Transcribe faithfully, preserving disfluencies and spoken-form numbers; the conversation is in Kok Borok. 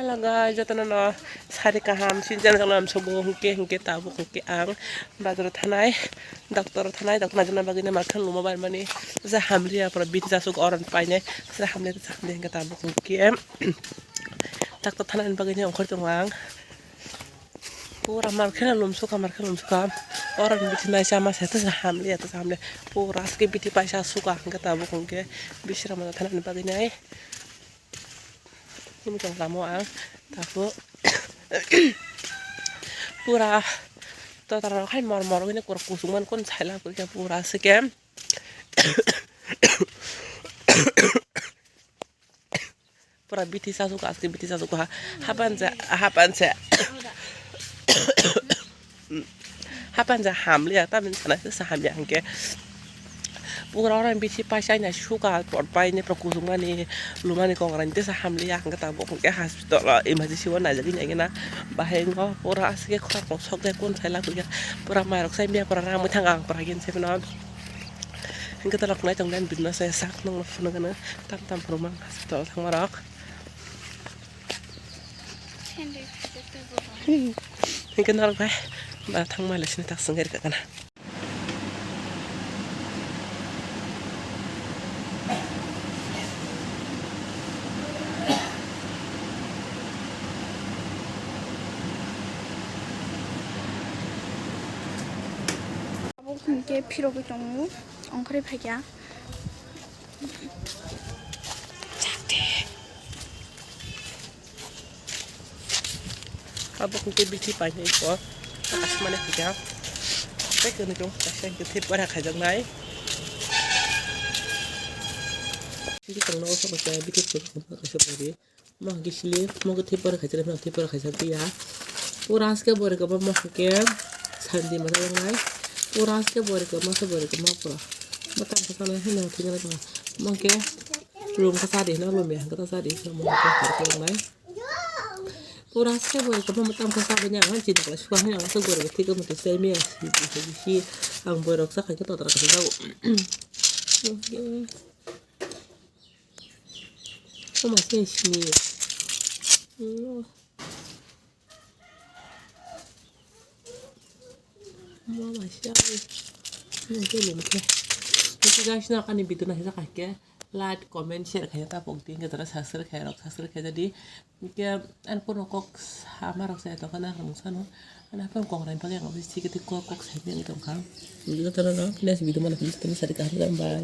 Hello guys, jotono no sari kaham sinjak lam sobo hwnkhe hwnkhe tabuk hwnkhe ang bazaro thanai, doctor thanai, doctor naijak bagwi no mankha lumo bai mani ja hamliya pura bini jasuk oron painai ja hamliya ja hamliya hwnkhe tabuk hwnkhe doctor thanai bagwi no ongkhor tongo ang. Pura mar kheno lumsukha, mar kheno lumsukha. Oro ni bithi nai chama se tesa hamliya, tesa hamliya. Pura aske bithi paisa sukha hwnkhe tabuk hwnkhe bisra mano thanani bagwi nai. Himwi tong lamo ang tabuk. Pura totra rok hai mor mor wngwi pura kusuk mani kun saila kwrwikha pura aske. Pura bithi sasuk aske bithi sasuk ha hapan se hapan se hapan se hamliya tamni sana se hamliya hwnkhe pura oro bithi paisa na suka por pai ni pura kusuk mani lumani kok rai tesa hamliya hwnkhe tabuk hwnkhe hospital o emergency o naijagwi naikhe na bahai wngkha pura aske khorang sok de kun sai lapikha pura mairok sai miya pura ramwi thangkha ang pura gin se phano. Hingke talok nai tong den bidno se sak nung phunuk gana tam tam phuru mang tol thang marok. Hingke norok bai ba thang male sini tak sengeri ka gana. Abo hingke phirogwi tongo, ongkhorwi phaikha. Abo hingke bithi painai po, asmani phaikha. Tei kwnwi tongo, kaisa hingke thip bara khaijaknai. Hingke tongno o sabo khe bithi phirogwi kaisa bwrwi. Mo hwnkhe sili, mo khe thipor khaisa, thipor khaisa phiya. Pura aske bwrwi kwbangma hwnkhe sandi masa wngnai. Pura aske bwrwi kwbangma se bwrwi kwbangma pura. Mo tamo sana hino thwina tongma. Mo hwnkhe lum khe sadi hino, lum ya hwnkhe ta sadi hino, mo hwnkhe harke wngnai. Pura aske bwrwi kwbangma tamo khe sabini ang chini khlai suka hino, ang se bwrwi thik kwmwi twi chai miya si, si, si, si. Ang bwrwi rok sa khai khe totra khe jago. Omo se sini. Omo se. Omo se lum khe. Omo se guys, no ani video no hisa kha khe like, comment, share khaina ta pok di, hingke jora subscribe khai rok, subscribe khai jadi. Hingke ani kono kok sama rok se to kana rung sano. Ana pon kok rai pagi ang omo se kiti kok, kok sai di tong kha. Video tara no, next video mana please tara sari kaham bye.